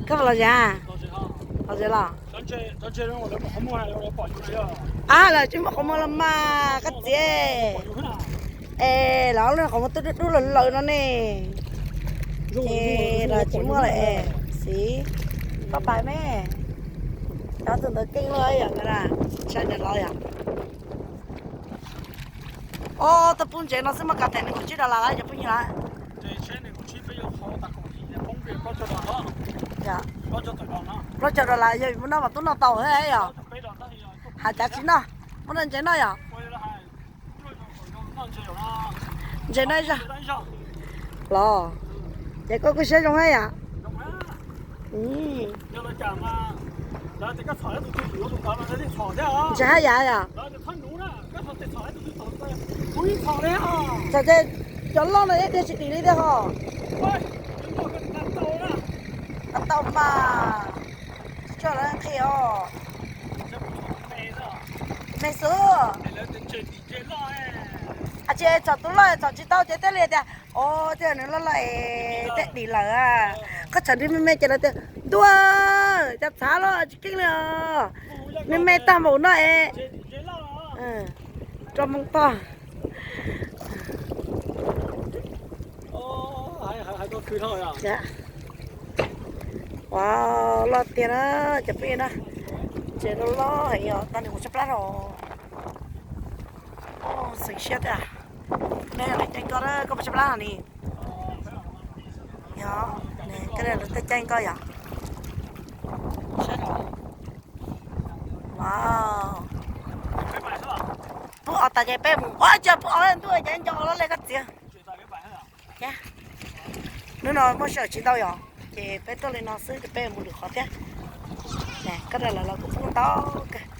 Koj los zes, los zes los. Ab, lawv tsis muaj qhov muag los mas koj txiv. Es lawv ob leeg qhov muag twb dub dub lawm lawm no ne. Ces los tsis muaj lawm es xiv. Paj pais me, cov tus ntawd keej luaj yom, saib ntawm los yom. Ob tug pub ntsev no xwb muaj kav them nees nkaum tsib dollar lawm cov phooj ywg lawm. Plaub caug dollar yog muaj noj mas tub noj tau thiab yom. Has cav tsis noj, muaj noj ntses noj yom. Ntses noj ib zaug los. Ces koj kuj siab zoo thiab yom. Ntses haj yam yom. Txhom ces cov loj no ib tiag tsis dim li thiab ho. Tau mas, tsis tso lawv qhia os. Me xwb. Tsis txhom tus loj txhom tsis tau ces thiaj li tias, o, tej nws loj loj es tej dim lawm. Koj txhom nrhiav me me ces lawv tias ntuj, cov txhav los tsis keej li os. Me me tag npaum no es. Rau moo toj. Ua, loj tiag na, cov phooj ywg na. Ntses loj loj heev yom, tau nws mus tsab plab rau. Xeev siab tiag. Nej lawv caij nkoj, koj puas tsab plab no ni? Yog, koj lawv tej caij nkoj yom. Wow. Pub os tas ces peb mus, ua cas pub os ntuj, ces nco los li koj txiv. Hnub no muaj sij hawm tsis ntau yom, ces peb tuaj li no xwb ces peb mus lwm qhov thiab. Koj lawv los kuj pub ntau kawg.